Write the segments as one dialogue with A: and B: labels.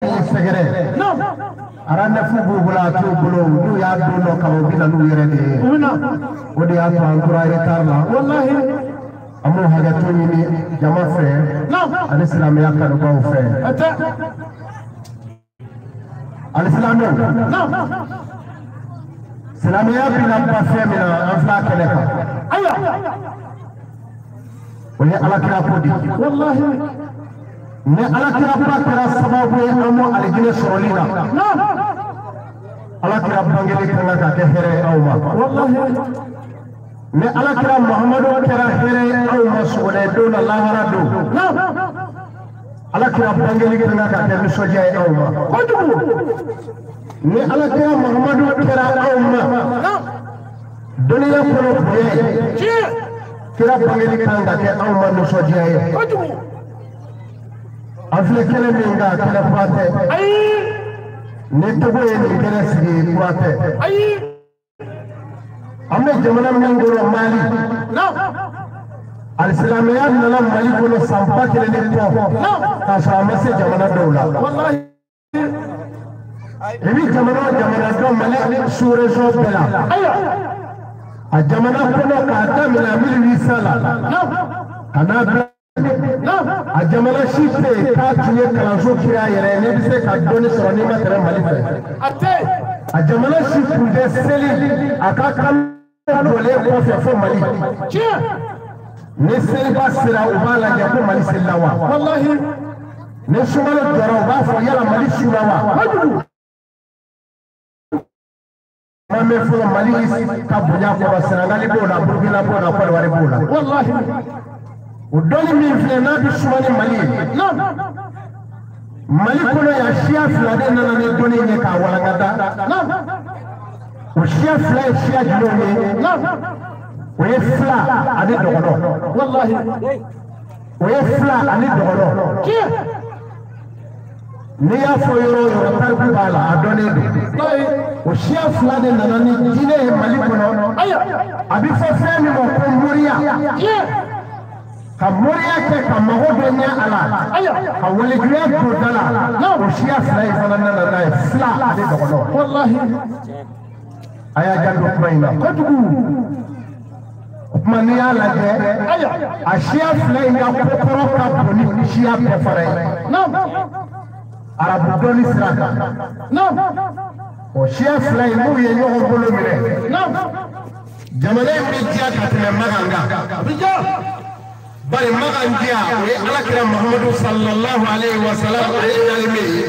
A: Sɛgɛrɛ aranɛfu b'u bolo a t'u bolo n'u y'a don dɔ kama u bɛ na n'u yɛrɛ de ye o de y'a to an tora retard la an b'o hakɛto ɲini jama fɛ ani silamɛya kanubaw fɛ alisilamɛw silamɛya bɛna ba fɛn min na an filɛ a kɛnɛ kan o ye alakira ko de ye. Ni alakira ba kɛra sababu ye an m'o alijinɛ sɔrɔli la alakira bangeli kan ka kɛ hɛrɛ ye aw ma ni alakira Muhamadu kɛra hɛrɛ ye aw ma sɔgɔmada don na lahara don alakira bangeli kan ka kɛ nisɔndiya ye aw ma ni alakira Muhamadu kɛra aw ma dɔnniya kɔnɔ bonya ye kira bangeli kan ka kɛ aw ma nisɔndiya ye. An filɛ kɛnɛ min kan kɛnɛ kura tɛ ni Togo ye nin kɛnɛ sigi kura tɛ an bɛ jamana min kɔnɔ Mali alisilamɛya nana Mali kɔnɔ san 1000 ni kɔ k'a sɔrɔ a ma se jamana dɔw la i bɛ jamana o jamana dɔn Mali sous-région bɛɛ la a jamana kɔnɔ k'a daminɛ 1800 la ka n'a bila a jamana si tɛ yen k'a tun ye kalanso kiri a yɛrɛ ye n'i bɛ se ka dɔnni sɔrɔ n'i ma tɛmɛ Mali fɛ a jamana si tun tɛ seli a ka kalo jɔlen kɔfɛ fo Mali ni seliba sera u b'a lajɛ ko Mali selila wa ni sunkalo jɔra u b'a fɔ yala Mali sunna wa ma mɛn fɔlɔ Mali ka bonya kɔrɔ Senegali b'o la Burukina b'o la Kɔdiwari b'o la. O dɔnni min filɛ n'a bɛ suma ni Mali ye Mali kɔnɔ yan siya fila de nana ni dɔnni ye k'a walankata o siya fila ye siya jumɛnw ye o ye fila ani dɔgɔnɔ o ye fila ani dɔgɔnɔ n'i y'a fɔ yɔrɔ o yɔrɔ tariku b'a la a dɔnnen don o siya fila de nana ni diinɛ ye Mali kɔnɔ a bɛ fɔ fɛn min ma ko moriya. Ka moriya kɛ ka mago dɔ ɲɛ a la ka walijuya don da la o siya fila in fana nana n'a ye fila ani dɔgɔnɔ a y'a janto kuma in na o tuma n'i y'a lajɛ a siya fila in ka kokɔrɔ ka bon ni siya bɛɛ fana ye arabu dɔnni sira kan o siya fila in n'u ye ɲɔgɔn bolo minɛ jamana in bɛ diya ka tɛmɛ Makan kan. Bari Makan diya o ye alakira Muhamadu sallallahu alayhi wa sallam a ye dali min ye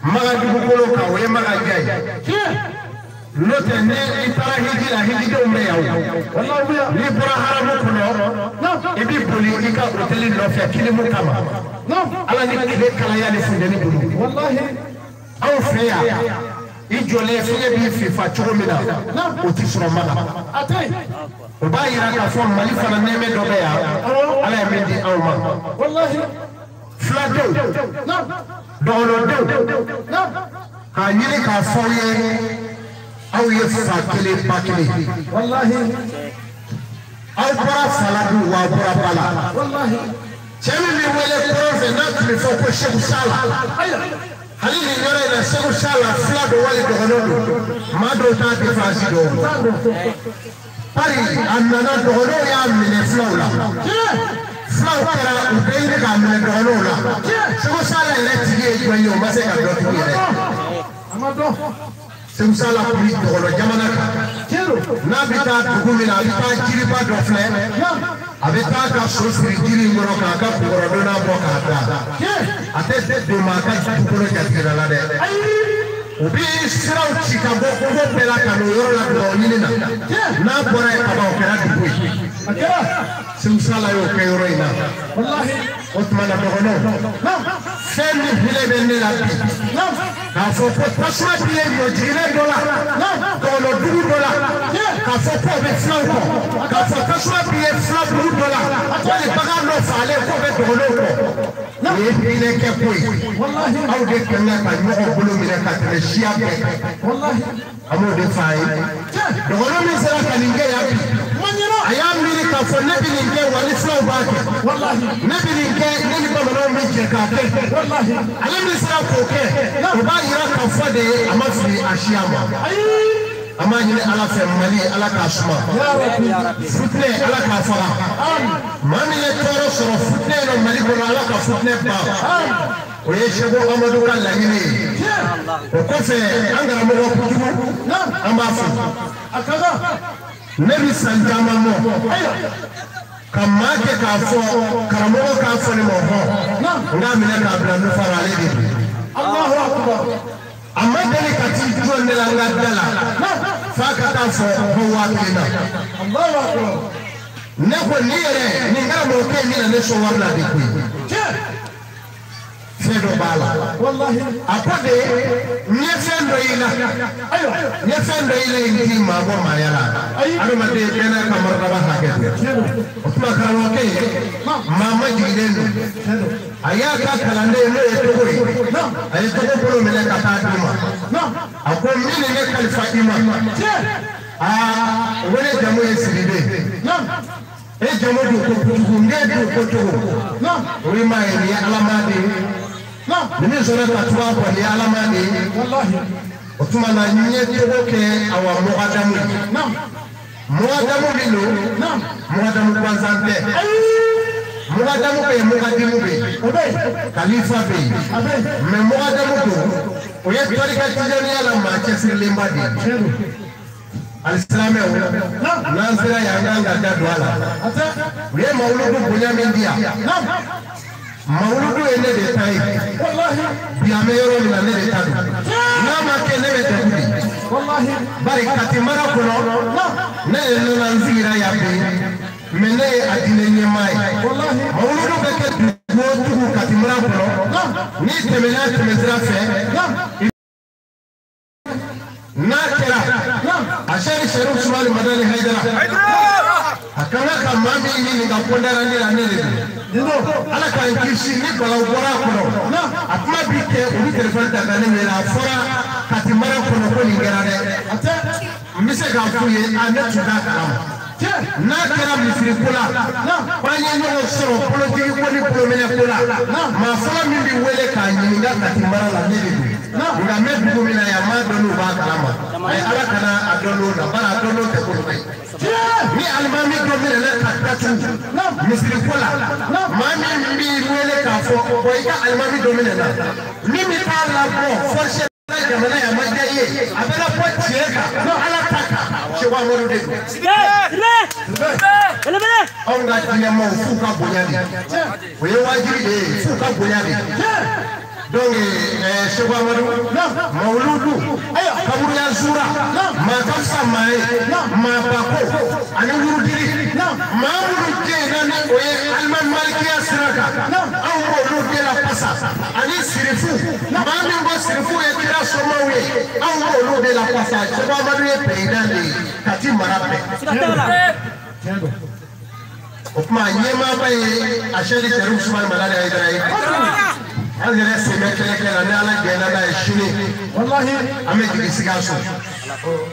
A: Makan dugukolo kan o ye Makan diya ye n'o tɛ ni i taara hiji la hijidenw bɛ yan o n'i bɔra haramu kɔnɔ i bɛ boli i ka hôteli nɔfɛ kilimu kama ala ni tile kalaya ni funteni bolo anw fɛ yan i jɔlen fiɲɛ b'i fifa cogo min na o ti sɔrɔ Makan. O b'a yira k'a fɔ Mali fana nɛɛmɛ dɔ bɛ yan ala ye min di anw ma filadenw dɔgɔnɔdenw k'a ɲini k'a fɔ aw ye aw ye fa kelen ba kelen aw bɔra Faladu wa aw bɔra ba la cɛ min bɛ wele kɔrɔn fɛ n'a tun bɛ fɔ ko Seku Sala hali nin yɔrɔ in na Seku Sala fila don wali dɔgɔnɔ don maa dɔw t'a différence dɔn. Bari a nana dɔgɔnɔw y'a minɛ filaw la filaw kɛra u bɛɛ ɲini k'a minɛ dɔgɔnɔw la Seku Sala yɛrɛ tigi ye jɔn ye o ma se ka dɔn tugun yɛrɛ Seku Sala tun bɛ dɔgɔnɔ jamana kan n'a bɛ taa dugu min na a bɛ taa jiriba dɔ filɛ a bɛ taa ka so siri jiri in kɔrɔ k'a ka kunkɔrɔdonna bɔ k'a da a tɛ don maa ka dugukolo jatigɛ la dɛ. U bɛ siraw ci ka bɔ kungo bɛɛ la ka n'o yɔrɔ la dugawu ɲini na n'a bɔra yen kaban o kɛra dugu ye Seku Sala y'o kɛ yɔrɔ in na o tuma na dɔgɔnɔw fɛn min hinɛ bɛ ne la bi k'a fɔ ko tasuma bi ye ɲɔjiginɛ dɔ la dɔgɔnɔ dugu dɔ la k'a fɔ k'o bɛ filaw kɔ k'a fɔ tasuma bi ye filabugu dɔ la wali bagan dɔ fagalen k'o bɛ dɔgɔnɔw kɔ nin ye hinɛ kɛ ko ye aw de kan ka ɲɔgɔn bolo minɛ ka tɛmɛ siya bɛɛ kan an b'o de f'a ye dɔgɔnɔ min sera ka nin kɛ yan bi a y'a miiri k'a k'a fɔ ne bɛ nin kɛ wa ni filaw b'a kɛ ne bɛ nin kɛ ne ni bamananw bɛ jɛ k'a kɛ ale min sera k'o kɛ o b'a yira k'a fɔ de a ma fili a siya ma. An b'a ɲini Ala fɛ Mali Ala k'a suma futinɛ Ala k'a faga maa min ye tɔɔrɔ sɔrɔ futinɛ na Mali kɔnɔ Ala ka futinɛ ban o ye Seko Amadu ka laɲini ye o kɔfɛ an karamɔgɔ Kojugu an b'a fo ne bɛ san caman mɔ ka maa kɛ k'a fɔ karamɔgɔ k'a fɔ ne ma hɔn n k'a minɛ k'a bila nufara ale de don. A ma deli ka t'i jɔ ne la n ka da la f'a ka taa fɔ ko 1000 na. Ne ko nin yɛrɛ nin karamɔgɔkɛ in bɛna ne sɔn wari la de koyi. Fɛn dɔ b'a la. A ko de n ye fɛn dɔ y'i la n ye fɛn dɔ y'i la in t'i maa bɔ maaya la adamaden bɛɛ n'a ka martaba hakɛ don. O tuma karamɔgɔkɛ maa ma jiginnen don. A y'a ka kalanden n'o ye Togo ye a ye Togo bolo minɛ ka taa d'u ma a ko min ni ne kalifa i ma aa o ne jamu ye Sidibe e jamu don ko Kojugu n k'e don ko Togo o ye maa ye nin ye Alama de ye ni min sɔrɔ ka tugu a kɔ nin ye Alama de ye o tuma na n ye Togo kɛ awa mɔgɔdamu ye mɔgɔdamu min don mɔgɔdamu gansan tɛ. Mugadamu bɛ yen mugadimu bɛ yen kalifa bɛ yen mɛ mugadamu don o ye tarika tijaniya la maa cɛsirilenba de ye alisilamɛw n'an sera yan an kan ka da don a la u ye mawuludu bonya min di yan mawuludu ye ne de ta ye bi an bɛ yɔrɔ min na ne de ta don n'a ma kɛ ne bɛ degun de bari Kati mara kɔnɔ ne de nana n sigira yan bi. Mɛ ne ye a diinɛ ɲɛmaa ye mawuludu bɛ kɛ dugu o dugu Kati mara kɔnɔ n'i tɛmɛna tɛmɛsira fɛ n'a kɛra a sɛri Sɛrifu Usumani Madani Hayidara a kan ka maa min ɲininka ko dara ne la ne de don Ala k'an kisi ni balawu bɔra a kɔnɔ a kuma bi kɛ u bɛ telefɔni ta ka ne wele a fɔra Kati mara kɔnɔ ko nin kɛra dɛ n bɛ se k'a f'u ye a ne tun t'a kalama. N'a kɛra misiri ko la k'an ye ɲɔgɔn sɔrɔ bolotigi ko ni bolominɛ ko la maa fɔlɔ min bɛ wele k'a ɲininka Kati mara la ne de don nka n bɛ dugu min na yan n m'a dɔn n'u b'a kalama mɛ Ala kana a dɔn n'o la bari a dɔn n'o tɛ ko ye ni alimami dɔ minɛna ka datugu misiri ko la maa min b'i wele k'a fɔ bɔn i ka alimami dɔ minɛna min bɛ taa labɔ force jamana yan ma diya i ye a bɛ labɔ tiɲɛ kan Ala ta kan Seko Amadu de don. Anw ka diinɛmaw f'u ka bonya de o ye wajibi de ye f'u ka bonya de donc Seko Amadu mawuludu kaburuya zura maa ka fisa maa ye maa bako ani wurudili maa minnu den na ni o ye alimami malikiya sira kan anw b'olu de la pasa ani sirifu maa min ko sirifu ye kira somaw ye anw b'olu de la pasa Seko Amadu ye président de ye Kati mara bɛɛ. O tuma ɲɛmaaba ye a sɛri Sɛrifu Usumani Madani Hayidara ye. An yɛrɛ sen bɛ kɛlɛkɛ la ni Ala jɛnna n'a ye sini an bɛ jigin Sikaso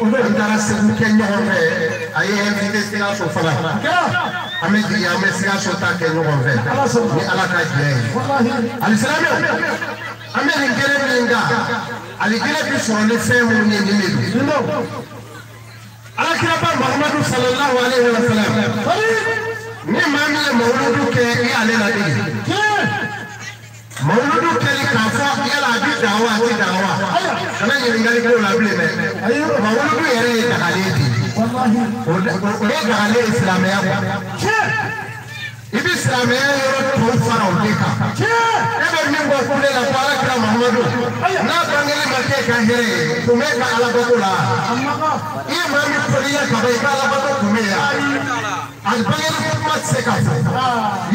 A: an taara Segu kɛ ɲɔgɔn fɛ a ye invité Sikaso fana an bɛ jigin an bɛ Sikaso ta kɛ ɲɔgɔn fɛ ni Ala ka jɛ ye alisilamɛw an bɛ nin kɛnɛ min kan alijinɛ bi sɔrɔ ni fɛn minnu ye nin de don Alakiraba Muhamadu sallallahu alaihi wa sallam ni maa min ye mawuludu kɛ i y'ale ladege. Mawuludu kɛli k'a fɔ yala a bi dan wa a ti dan wa kana ɲininkali k'o la bilen dɛ mawuludu yɛrɛ ye dagalen de ye o ye dagalen ye silamɛya kɔnɔ i bɛ silamɛya yɔrɔ tɔw fara o de kan e bɛ min bɔ kule la ko Alakira Muhamadu n'a bangeli ma kɛ ka hɛrɛ ye kun bɛ ka alabato la i ye maa min kɔni ye ka ban i ka alabato kun bɛ yan a bangeli kuma tɛ se ka fɔ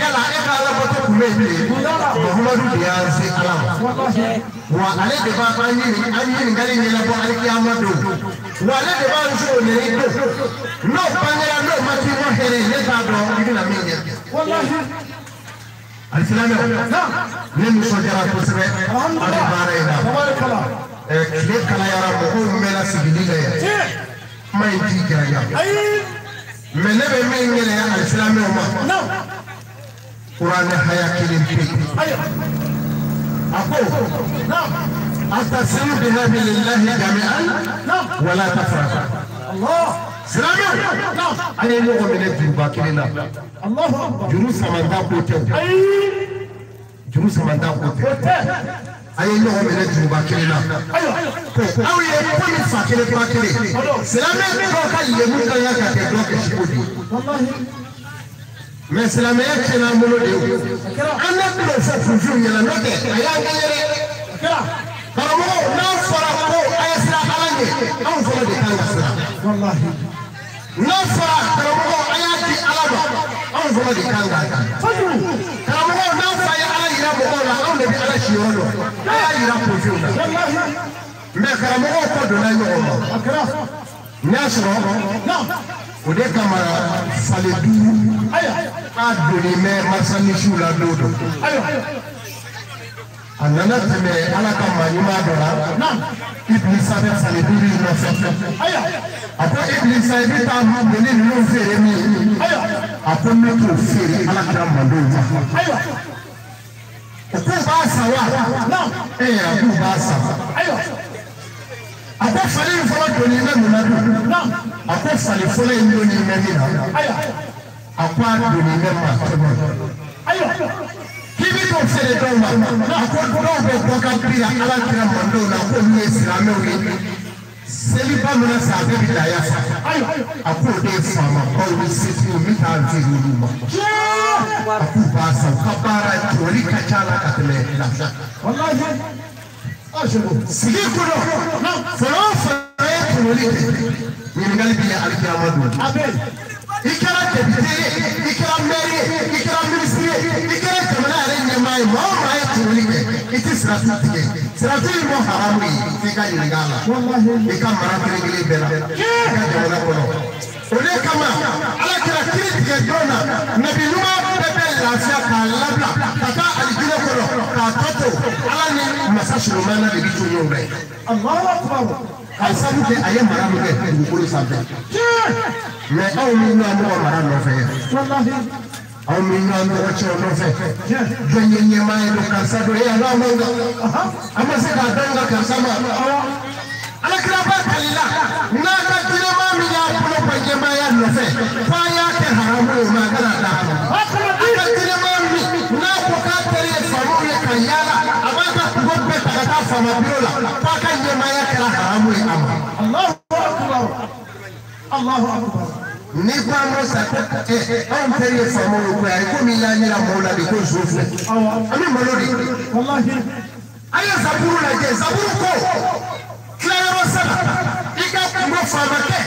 A: yala e ka alabato kun bɛ yen bilen Muhamadu de y'an se Ala ma wa ale de b'an ɲininkali ɲɛnabɔ alikiyama don wa ale de b'an so nɛni don n'o bangera n'o ma k'i ma hɛrɛ ye ne t'a dɔn i bɛna min kɛ. Alisilamɛw ne nisɔndiyara kosɛbɛ an bɛ baara in na tile kalayara mɔgɔw mɛnna sigili la yan kuma in t'i janya. Mais ne bɛ min gɛlɛya alisilamɛw ma kuranɛ haya kelen pe a ko atasimu bihablillahi jami'an wala tafarraqu. Silamɛw a ye ɲɔgɔn minɛ juruba kelen na. Juru samanta ko tɛ o. Juru samanta ko tɛ. A ye ɲɔgɔn minɛ juruba kelen na. Ko aw ye komi fa kelen ba kelen. Silamɛ dɔw ka lemu ka ɲa ka kɛ dɔ kɛsi ko de ye. Mais silamɛya tiɲɛna an bolo de ye o. An ne tun b'o fɔ kunfinw ɲɛna n'o tɛ a y'an kɛɲɛ dɛ. Karamɔgɔ n'a fɔra ko a ye siran Ala ɲɛ anw fɔlɔ de kan ka siran. N'a fɔra karamɔgɔ a y'a di Ala ma anw fɔlɔ de kan k'a di. Karamɔgɔ n'a fɔra a ye Ala yira mɔgɔw la anw de bɛ Ala siyɔrɔ dɔn. A y'a yira kunfinw na. Mais karamɔgɔw kɔ donna ɲɔgɔn ma. N'a sɔrɔ o de kama fale duuru a donni bɛ marisanisiw la don dɔ. A nana tɛmɛ Ala ka maa ɲuman dɔ la Ibilisa bɛ fale duuru in nɔfɛ. A ko Ibilisa i bɛ taa doni ninnu feere min? A ko ne t'o feere Ala kira mandenw ma. O k'u b'a san wa? Ee a k'u b'a san. A ko fali in fɔlɔ donni bɛ mun na dun? A ko fali fɔlɔ in donni bɛ min na? A ko a donni bɛ maa tɔgɔ. K'i bɛ t'o feere dɔw ma? A ko dɔw bɛ bɔ ka bira Ala kira mandenw na k'olu ye silamɛw ye. Seliba mana sa a bɛɛ bɛ da yafa. A k'o de ye faamabaw ni setigiw min t'a feere olu ma. A k'u b'a san u ka baara jɔli ka ca la ka tɛmɛ lafiya kan. Sigi kɔnɔ fɔlɔ o fɔlɔ ye tɔɲɔli kɛ ɲininkali bɛ alikiyama don. I kɛra député ye, i kɛra maire ye, i kɛra ministre ye, i kɛra jamana yɛrɛ ɲɛmaa ye, maa o maa ye tɔɲɔli kɛ i tɛ siratu tigɛ. Siratu in bɔ haramu ye f'i ka ɲininka a la. I ka mara kelen kelen bɛɛ la i ka jamana kɔnɔ. O de kama Ala kɛra kiiri tigɛ don na nabi ɲuman bɛɛ bɛ lafiya k'a labila ka taa alijinɛ kɔnɔ k'a tɔ to Ala ni masa Solomana de bɛ to ɲɔgɔn fɛ. K'a sabu kɛ a ye mara min kɛ dugukolo sanfɛ. Mais aw min ɲɔgɔn mɔgɔ mara nɔfɛ yan. Aw min ɲɔgɔn mɔgɔ cɛw nɔfɛ. Jɔn ye ɲɛmaa ye don karisa don e y'a man kan. An ma se k'a dɔn ka karisa ma. Ala kira ba kalila n'a ka diinɛmaa min y'a bolo bɔ ɲɛmaaya nɔfɛ f'a y'a kɛ haramu ye ma a kana d'a ma. A ka diinɛmaa min n'a ko k'a teri ye faamaw ye ka yaala a b'a ka kungo bɛɛ ta ka taa faama biro la f'a ka ɲɛmaaya kɛra haramu ye a ma. Ni ko an ko sa ko anw teri ye faamaw ye koyi a ye komi i y'a ɲɛna maaw la de ko nson filɛ. An bɛ malo de. A ye zaburu lajɛ zaburu ko. Tilayɔrɔ saba i ka kungo faamakɛ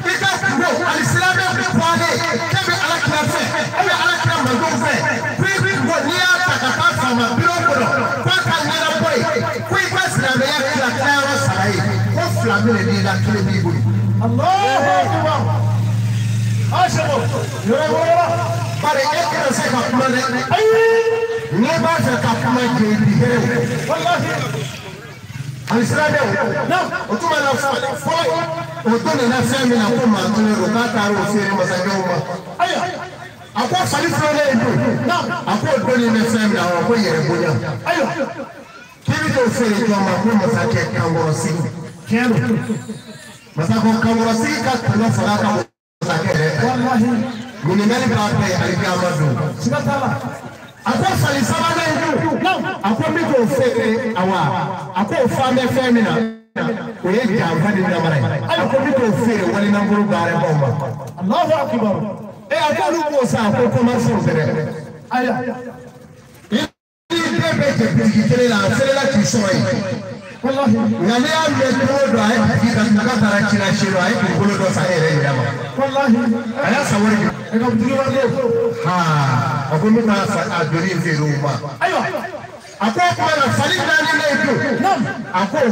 A: i ka kungo alisilamɛ bɔlen k'e bɛ Ala kira fɛ e bɛ Ala kira mandenw fɛ ko i kungo n'i y'a ta ka taa faama biro kɔnɔ k'a ka ɲɛnabɔ ye ko i ka silamɛya tila tilayɔrɔ saba ye ko fila minɛ n'i la kelen b'i bolo. Bari e tɛna se ka kuma dɛ. N'i b'a fɛ ka kuma jeli hɛrɛ. Alisilamɛw o tuma na fɔlɔ o donna na fɛn min na ko maa tun don k'a taara o feere masakɛw ma. A ko fali filanan in dun a k'o donni bɛ fɛn min na wa ko yɛrɛ bonya. K'i bɛ t'o feere jɔn ma ko masakɛ kankɔrɔsigi. Masakɛ kankɔrɔsigi ka tɔnɔ fanga ka bon masakɛ yɛrɛ ta. Ɲininkali b'a bɛɛ ye alikiyama don. A ko fali sabanan in dun a ko n bɛ t'o feere awa a k'o fan bɛ fɛn min na o ye janfa ni namara ye a ko n bɛ t'o feere walinafolo baarabaw ma. E a ko olu b'o san a ko commerçant tɛ dɛ. I den bɛ jɛ bitigi kelen la a feerela k'i sɔrɔ yen. Nka ne y'a mɛn don o don a ye bitigi ka k'a taara ci la ci la a ye dugukolo dɔ san e yɛrɛ yɛrɛ ma. A y'a san wari jumɛn? A ko n bɛ taa a doni in feere o ma. A ko o tuma na fali naani bɛ yen dun. A ko o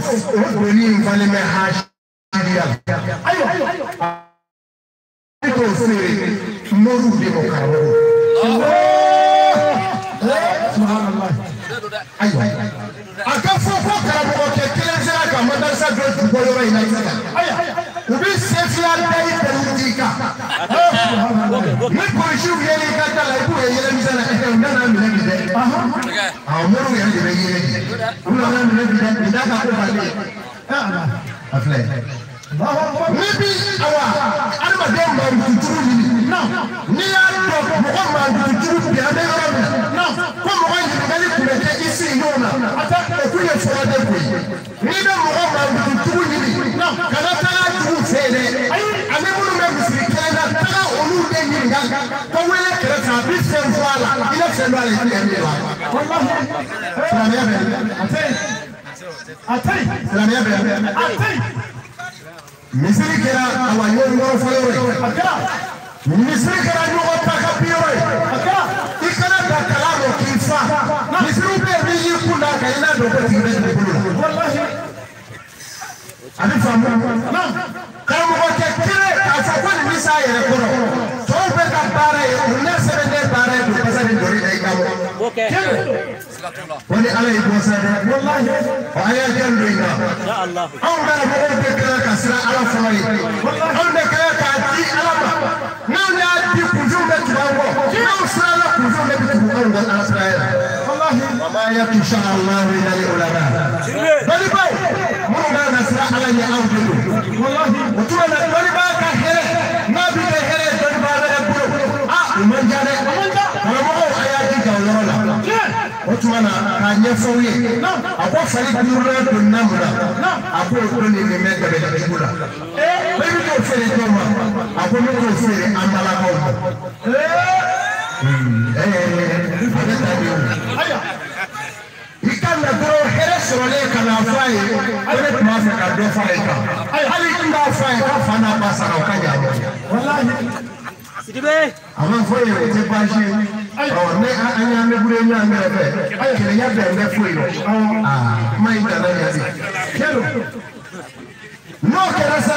A: doni in falen bɛ hasiriya la. A bɛ t'o feere moriw de ma karamɔgɔ. Ayiwa a ka fɔ ko karamɔgɔkɛ kelen sera ka madarasa dɔ jubɔ yɔrɔ in na sisan. U bɛ sefiya da i dalilu d'i kan. Polisiw yɛlɛ i ka da la i b'u ye yɛlɛmisɛn na u nana minɛ bi dɛ. Awɔ moriw yɛrɛ de bɛ yɛlɛ bi. U nana minɛ bi dɛ nin t'a ka ko bannen ye. A filɛ. Ni bi awa adamaden mankutujugu ɲini. N'i y'a dɔn mɔgɔ mankutujugu bi an bɛ yɔrɔ min na. Ko mɔgɔ ɲininkali tun bɛ kɛ i sigiɲɔgɔnw na. O tun ye fɔlɔden ko ye. N'i bɛ mɔgɔ mankutujugu ɲini. Kana taga jugu fɛ yen dɛ. Ani minnu bɛ misiri kelen na taga olu de ɲininka. Ko wele kɛrɛfɛ a bɛ fɛn fɔ a la. I bɛ fɛn dɔn a la i tɛ min ye wa. Silamɛya bɛ silamɛya bɛ misiri kɛra awa ɲɔgɔn fɔ yɔrɔ ye. Misiri kɛra ɲɔgɔn ta ka bi yɔrɔ ye. I kana dan kalan dɔ k'i fa. Misiriw bɛ yen n'i y'i kun d'a kan i n'a dɔn ko tigi bɛ dugukolo la. A bɛ faamu. Karamɔgɔ tɛ kelen k'a fɔ ko nin bɛ s'a yɛrɛ kɔrɔ. Tɔw bɛ ka baara ye u n'a sɛbɛnden baara ye don basa ni dɔnni da i ka bɔ. Ko ni Ala y'i bɔ sa dɛ. Ɔ a y'a jaabi don i la. Anw karamɔgɔw bɛ kɛra ka siran Ala fɔlɔ ye. Anw de kɛra k'a di Ala ma. N'anw y'a di kunfinw bɛ tugu an kɔ. N'anw siranna kunfinw de bɛ tugu anw kɔ Ala sira yɛrɛ. Wama yakhsha Allahu illa al-ulama. Dɔnnibaw minnu kan ka siran Ala ɲɛ anw de don. O tuma na dɔnnibaa ka hɛrɛ n'a bɛ kɛ hɛrɛ ye dɔnnibaa wɛrɛ bolo. A o man ca dɛ. Karamɔgɔw a y'a jija o yɔrɔ la. O tuma na k'a ɲɛfɔ aw ye. A ko fali duurunan donna mun na. A ko o don nin bɛ dabali jugu la. E bɛ t'o feere jɔn ma? A ko ne t'o feere an balakaw ma. A bɛ taa de o. I ka na dɔrɔn hɛrɛ sɔrɔlen ka na f'a ye ko ne tun b'a fɛ ka dɔ fara i kan. Hali n b'a f'a ye k'a fa n'a ba sara o ka ɲa a ma. A ma fɔ ye o tɛ baasi ye. Ɔ ne an y'an bɛ buru ɲɔgɔn kɛrɛfɛ. Kelenya bɛn bɛ foyi la. Aa kuma in danna ɲa de. N'o kɛra sa,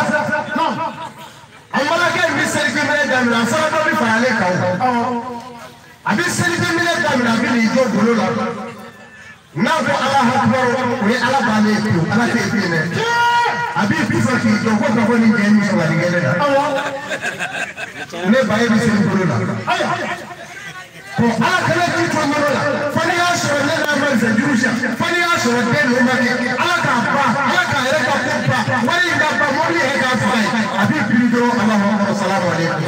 A: an balakɛ in bɛ seliji minɛ daminɛ a fɔra dɔ bɛ fara ale kan o. A bɛ seliji minɛ daminɛ a bɛ n'i jɔ golo la. N'a ko Ala hakibaru o ye Ala bannen ye pewu Ala tɛ yen bilen dɛ. A b'i bi fɔ k'i jɔ ko ka fɔ nin jɛ min sɔrɔ ka nin kɛ ne la. Ne ba ye bɛ seli golo la. Ko Ala kana ji to yɔrɔ la fo n'i y'a sɔrɔ ne n'a ma fɛ juru sisan fo n'i y'a sɔrɔ den ninnu ma kɛ Ala k'a ban Ala k'a yɛrɛ ka ko ban wari in ka ban mobili yɛrɛ k'a faga ye a b'i biri dɔrɔn Alahu akibaru salamu aleykum.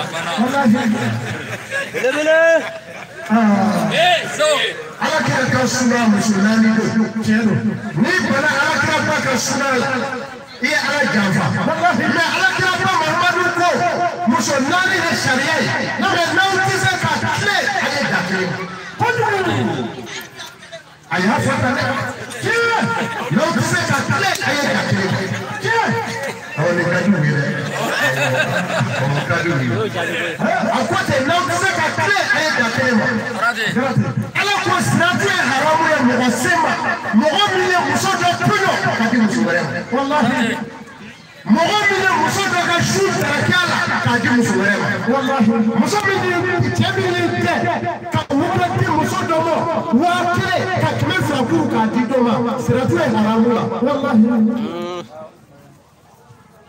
A: Ala kira ka suna muso naani don. N'i bana Ala kira ba ka suna la i ye Ala janfa. Mais Ala kira ba Muhamadu ko muso naani ye sariya ye. Mais n'aw tɛ se ka tilen a ye da kelen ma. A y'a fɔ tan dɛ. N'aw tɛ se ka tilen a ye da kelen ma. Awɔ nin ka di u ye dɛ. Ɔ ka di u ye. A ko ten n'aw tɛ se ka tilen a ye da kelen ma. Ala ko sinatu ye haramu ye mɔgɔ se ma mɔgɔ min ye muso dɔ tɔɲɔ ka di muso wɛrɛ ma. Mɔgɔ min ye muso dɔ ka su daraki a la k'a di muso wɛrɛ ma. Muso min ni cɛ min y'i tɛ ka woro di muso dɔ ma 1000 ka 200 kuru k'a di dɔ ma sinatu ye haramu la.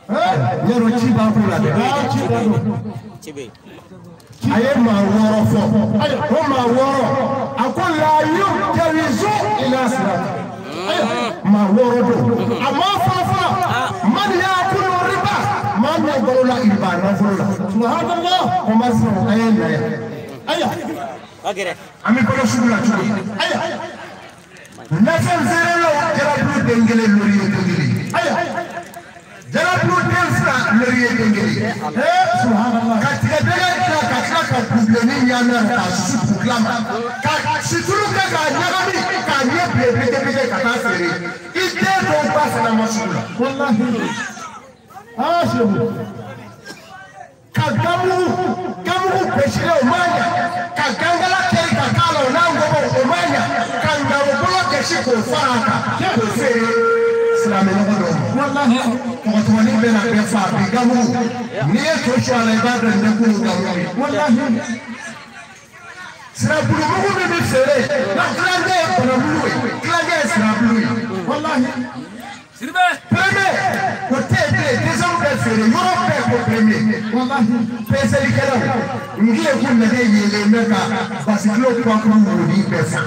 A: Yɔrɔ ci b'a ko la dɛ. A ye maa wɔɔrɔ fɔ. O maa wɔɔrɔ a ko layu jawizu ila sirati. Maa wɔɔrɔ don. A maa fɔlɔ fɔlɔ man yakulu riba maa min balo la riba nafolo la. Subhanallah. Commerce a ye na yan. An bɛ balo sugu la cogo di? Nafɛn feerelaw jarabulu den kelen lori ye den kelen. Jarabulu den fila lori ye den kelen. Ka tigɛdɛgɛ dilan ka tila ka bubilenni ɲagami k'a susu k'u tila ma. Ka situlu kɛ k'a ɲagami k'a ɲɛ bilen pete ka taa feere. I den dɔw ba fana ma sugu la. Ka gamugu gosilen o ma ɲa. Ka gangala kɛri ka k'a la o n'a ngɔbɔ o ma ɲa. Ka ngalobolo gɛsi k'o fara a kan k'o feere silamɛɲɔgɔn dɔw ma. Tɔgɔtɔgɔnin bɛ na bɛɛ fa bi gamugu n'i ye to su a la i b'a dɔn nin tɛ kunun gamugu ye. Sirabulumugu min bɛ feere na tilancɛ ye banamugu ye tilancɛ ye sirabulu ye. Premier o tɛ yen bilen deuxième bɛ feere yɔrɔ bɛɛ ko premier. Peselikɛlaw n kile k'u nɛgɛ yeelen bɛ ka basikilo kuwakuru wodi bɛɛ san.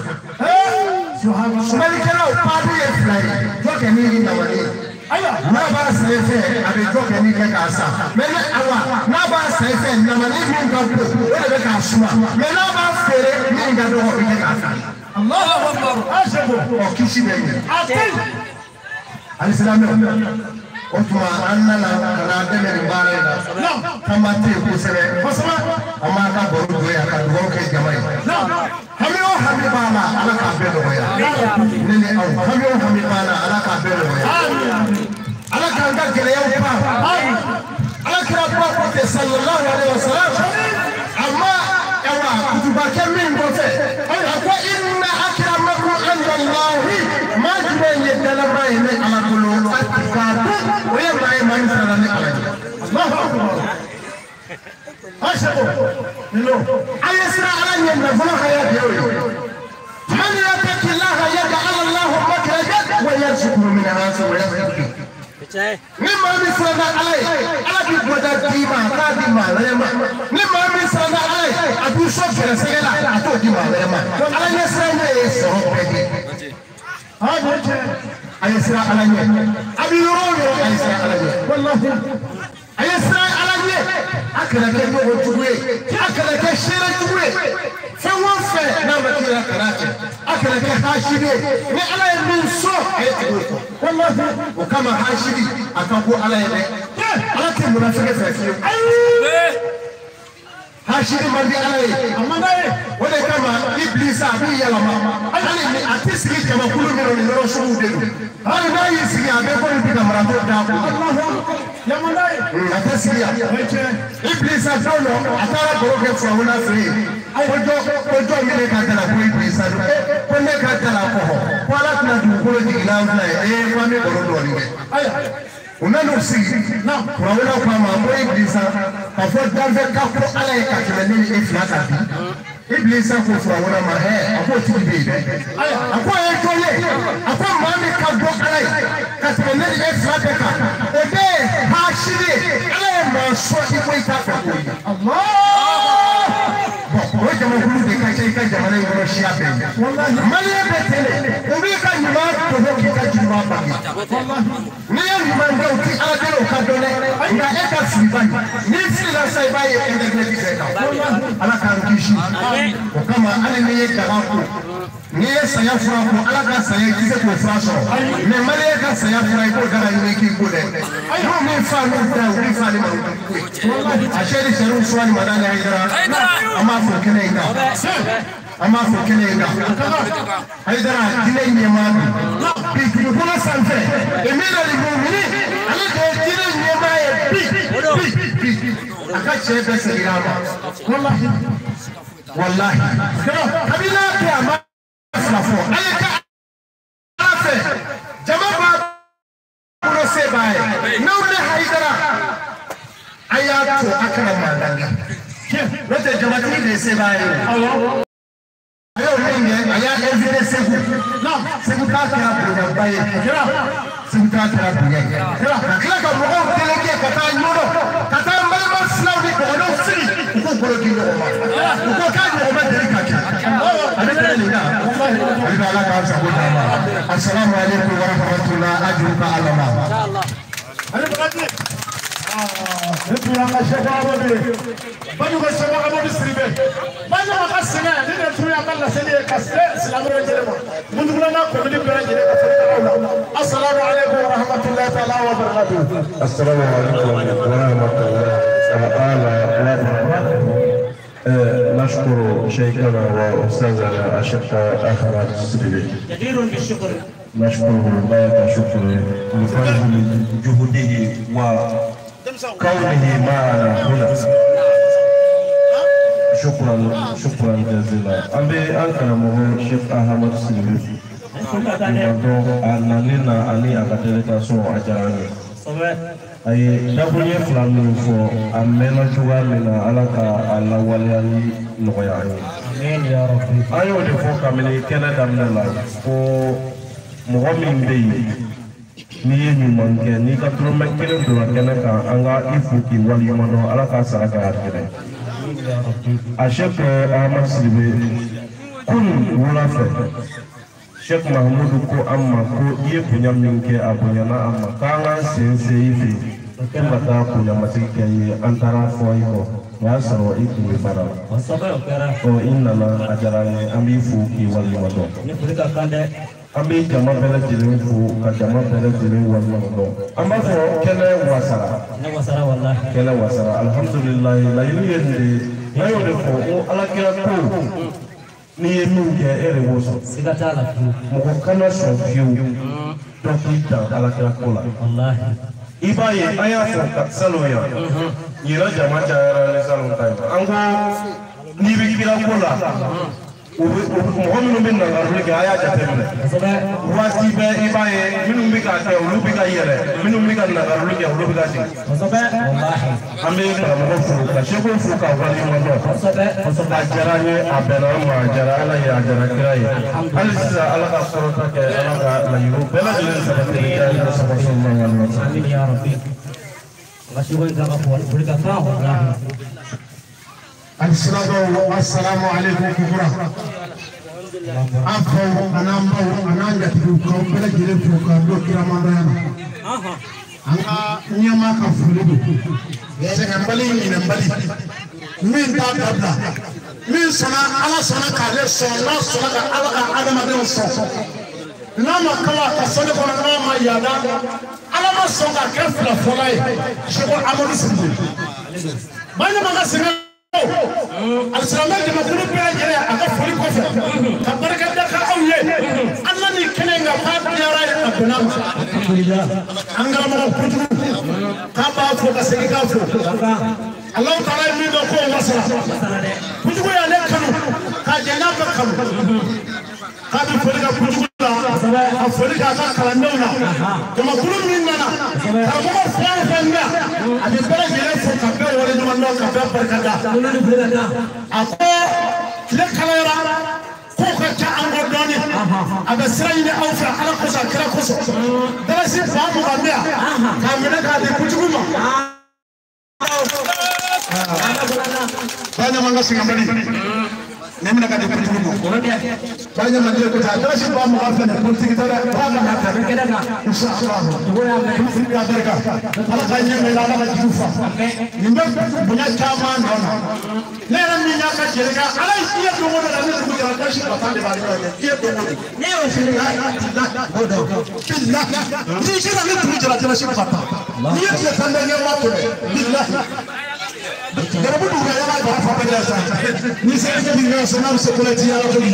A: Sumalikɛlaw paadu ye fila ye jɔ kɛ ni namani ye. N'a b'a san i fɛ a bɛ jɔ kɛ ni kɛ k'a san mɛ ne awa n'a b'a san i fɛ namani min ka bon o de bɛ k'a suma mɛ n'a b'a feere min ka dɔgɔ o bɛ kɛ k'a san. Ɔ kisi bɛ ɲɛ. Alisilamɛw o tuma an nana ka na dɛmɛ nin baara in na kama tɛ yen kosɛbɛ an b'a ka baro don yan ka dugawu kɛ jama ye. Hami o hami b'a la Ala k'a bɛɛ nɔgɔya ne ni aw hami o hami b'a la Ala k'a bɛɛ nɔgɔya Ala k'an ka gɛlɛyaw ban Ala kira ba ko ten sallallahu alaihi wa sallam a ma awa kutubakɛ min kɔfɛ a ko inna akramakum indallahi maa jumɛn ye dalaba ye ne Ala bolo atikaku o ye maa ye maa min siranna ne Ala ɲɛ. A ye siran Ala ɲɛ nafolo haya de y'o ye. Man yattaqillaha yaj'al Allahu makhrajan wa yarzuqhu min haythu la yahtasib. Ni maa min siranna Ala ye Ala b'i bɔda d'i ma a t'a di maa wɛrɛ ma. Ni maa min siranna Ala ye a b'i sɔn gɛrɛsɛgɛ la a t'o di maa wɛrɛ ma. Ala ɲɛ siran ɲɛ ye sɔrɔ bɛɛ de. A ye siran Ala ɲɛ. A bɛ yɔrɔ o yɔrɔ a ye siran Ala ɲɛ. A ye siran Ala ɲɛ. A kana kɛ ɲɔgɔn jugu ye. A kana kɛ seere jugu ye. Fɛn o fɛn n'a ma k'i la kana kɛ. A kana kɛ hasidi ye. Ni Ala ye min sɔn a ye tugu o kɔ. O kama hasidi a ka ko Ala ye dɛ. Ala tɛ munafiki fɛ fiyewu. Hasidi man di Ala ye. O de kama Ibilisa a b'i yɛlɛma. Hali ni a tɛ sigi jamakulu min na nin yɔrɔ suguw de don. Hali n'a y'i sigi a bɛ komi bi ka marato d'a kun. A tɛ sigi yan. Ibilisa don dɔ a taara baro kɛ Firawuna fɛ yen. Ko jɔn bɛ ne ka da la ko Ibilisa don. Ko ne ka da la kɔhɔ. Ko Ala tɛna dugukolo jigin n'an fila ye. Ko an bɛ baro dɔɔnin kɛ. U nan'u sigi. Firawuna ko a ma ko Ibilisa k'a fɔ danfɛn ka ko Ala ye ka tɛmɛ ne ni e fila kan bi. Ibilisa ko Firawuna ma a k'o tigi bɛ yen dɛ. A ko a ye jɔn ye. A ko maa min ka dɔn Ala ye ka tɛmɛ ne ni e fila bɛɛ kan o de ye hasidi ye. Ala ye maa sɔn i ko i t'a fɛ k'o ye. Bon o jamakulu de ka ca i ka jamana in kɔnɔ siya bɛɛ ye. Maliyɛn bɛɛ ten de u b'i ka ɲuman dogo k'i ka juguman bange. N'i ye ɲuman kɛ u ti Ala deli o ka dɔn dɛ nka e ka filiba in n'i filila sa i b'a ye internet bɛɛ kan. Ala k'an kisi. O kama hali n'i ye daga ko n'i ye saya fura ko Ala ka saya i tɛ se k'o fura sɔrɔ mɛ maliyɛn ka saya fura i b'o daga ɲini k'i ko dɛ. N'u min fa n'u da u b'i fa ni ma u b'i ko ye. A sɛri sɛriw suwani madani Hayidara an b'a fɔ kɛnɛ in kan. An b'a fɔ kɛnɛ in kan. Hayidara diinɛ ɲɛmaa don. Bi dugukolo sanfɛ Emir al-Mumini ale de ye diinɛ ɲɛmaa ye bi bi bi. A ka cɛ bɛɛ seginna a ma. Walahi. Kabini n'a kɛ a ma fila fɔ. A ye kɛ Ala fɛ jama b'a bolo se b'a ye. N'aw ne Hayidara a y'a to a kana mankan kɛ. N'o tɛ jamatigi de ye se b'a ye. A y'o min kɛ a y'a invité Segu. Segu t'a kɛra bonyaba ye. Segu t'a kɛra bonya ye. Ka tila ka mɔgɔw délégué ka taa Ɲɔnɔ ka taa n balima filaw ni dɔgɔnɔw sigi u k'u bolo di ɲɔgɔn ma. U ko k'a ɲɔgɔn ma deli ka kɛ. A bɛ tɛmɛ nin kan. A bɛ Ala k'an sago d'an ma. Asalaamu aleykum wa rahmatulah ajuruka Ala ma.
B: Ne tun y'an ka Sɛki Amadu ye. Bajugu Sɛki Amadu Sidibe. Bajugu ka sɛgɛn ni de tun y'an ka laseli ye ka se silamɛ bɛɛ lajɛlen ma. Munugula n'a komini bɛɛ lajɛlen ka foli kɛ aw la. Asalaamu aleykum wa rahmatulahi taala wa barakatuhu.
C: Asalaamu aleykum wa rahmatulahi taala wa barakatuhu. نشكر شيخنا وأستاذنا الشيخ أحمد السيدي.
D: جدير بالشكر.
C: نشكره غاية شكره لفضل جهده وكونه معنا هنا. شكرا شكرا جزيلا. أبي أنكرمه الشيخ أحمد السيدي. A nani na ani a ka délégation a diyara n ye. A ye dakuruɲɛ fila minnu fɔ a mɛnna cogoya min na Ala ka a lawaleyali nɔgɔya an ye. An y'o de fɔ kabini kɛnɛ daminɛ la ko mɔgɔ min bɛ yen N'i ye ɲuman kɛ n'i ka dɔrɔmɛ kelen donna kɛnɛ kan an ka i fo k'i waleɲuman dɔn Ala k'a sara kɛ arijinɛ. A Cheikh Ahmad Sidibe kunun wula fɛ Cheikh Mahamudu ko an ma ko i ye bonya min kɛ a bonyana an ma k'an k'an sen se i fɛ yen ko ka taa bonyamasigi kɛ i ye an taara fɔ i kɔ o y'a sɔrɔ i tun bɛ baara la. Ɔ i nana a diyara an ye an b'i fo k'i waleɲuman dɔn. An bɛ jama bɛɛ lajɛlen fo ka jama bɛɛ lajɛlen waleɲuman dɔn. An b'a fɔ kɛnɛ wasara. Kɛnɛ wasara alihamudulilayi laɲini ye nin de ye n'an y'o de fɔ ko Ala kira ko n'i ye min kɛ e de b'o sɔrɔ. Mɔgɔ kana sɔn fiyewu dɔ k'i dan Ala kira ko la. I b'a ye an y'a fɔ ka salon yan ɲinan jama cayara ni salon ta ye an ko n'i bɛ kira ko la. Mɔgɔ minnu bɛ nangaroli kɛ a y'a jateminɛ waati bɛɛ i b'a ye minnu bɛ k'a kɛ olu bɛ ka yɛlɛ minnu bɛ ka nangaroli kɛ olu bɛ ka jigin. An bɛ karamɔgɔ fo ka seko fo ka waleɲuman dɔn a diyara an ye a bɛnna an ma a diyara Ala ye a diyara kira ye hali sisan Ala ka kɔrɔta kɛ Ala ka laɲiniw bɛɛ lajɛlen sabati ni kira ye sallallahu alaihi wa sallam.
A: Alisilamɛw asalamu aleykum kukura an faw an'an baw an'an jatigiw k'aw bɛɛ lajɛlen fo k'an don kiramandɔnya na an ka ɲɛmaa ka foli don sɛgɛnbali ɲinɛnbali min t'a dabila min sɔnna Ala sɔnna k'ale sɔn n'a sɔnna ka Ala ka adamadenw sɔn n'a ma kala a ka sɔnni kɔnɔ n'a ma yaada Ala ma sɔn ka kɛ fila fɔla ye Seko Amadu Sidibe baɲuman ka sɛgɛn. Alisilamɛ jamakulu bɛɛ lajɛlen a ka foli kɔfɛ ka barika da ka aw ye an na nin kɛnɛ in kan k'a diyara ye a bɛnna ma an karamɔgɔ kojugu k'a b'a fo ka segin k'a fo Alahu taala ye min dɔn k'o wasara kojugu y'ale kanu k'a jɛ n'a bɛɛ kanu k'a bɛ foli kɛ kojugu la ka foli k'a ka kalandenw na jamakulu min nana karamɔgɔ fɛn o fɛn bɛ yan a bɛ bɛɛ lajɛlen fo ka bɛɛ waleɲuman dɔn ka bɛɛ barika da a ko tile kalayara ko ka ca an kɔ dɔɔnin a bɛ sira ɲini aw fɛ Ala kosɔn a kira kosɔn dalasi 20,000 bɛ yan k'a minɛ k'a di kojugu ma. Baɲuman ka sɛgɛnbali ne bɛna ka di kojugu ma. Baɲuman den ko ta dalasi 20,000 filɛ nin ye politiki tɛ dɛ ba ka na ta inshallah politiki ka barika Ala ka ɲɛ mɛn Ala ka jugu fa nin bɛ bonya caman nɔ na ne yɛrɛ min y'a ka jelikɛ Ala ye diɲɛ don o don la ne dugu jɛra dalasi 10,000 de b'ale la diɲɛ don o don ne y'o fili bilahi n'i sera ne dugu jɛra dalasi 10,000 n'i ye tile tan kɛ waa kɛmɛ bilahi. Garabu dugu yala bara fa bɛɛ sa ni sera kɛ bi sɔn n'a bɛ se ko la ti yala ko bi.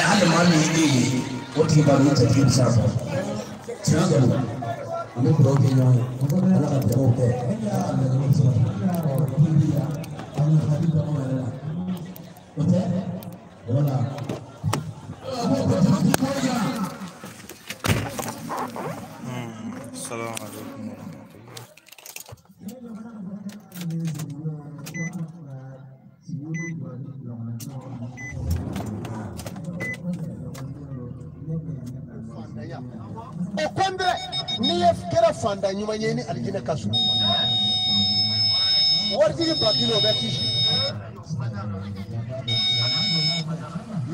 D: Hali maa min y'i ye o tigi b'a dɔn o tigi bɛ se a fɔ tiɲɛ don an bɛ dugawu kɛ ɲɔgɔn ye Ala ka dugawu kɛ Ala ka laɲiniw sabati an ka hakili to anw yɛrɛ la o tɛ wala.
E: Salamu alaikum wa rahmatullah.
A: Au contraire, n'i ye kɛra fantan ɲuman ye ni alijinɛ ka surun waritigi ba kelen o bɛ kisi 5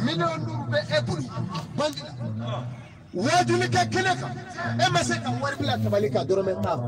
A: miliyɔn bɛ e bolo banki la wajulikɛ kelen kan e ma se ka wari bila tabali kan dɔrɔmɛ tan.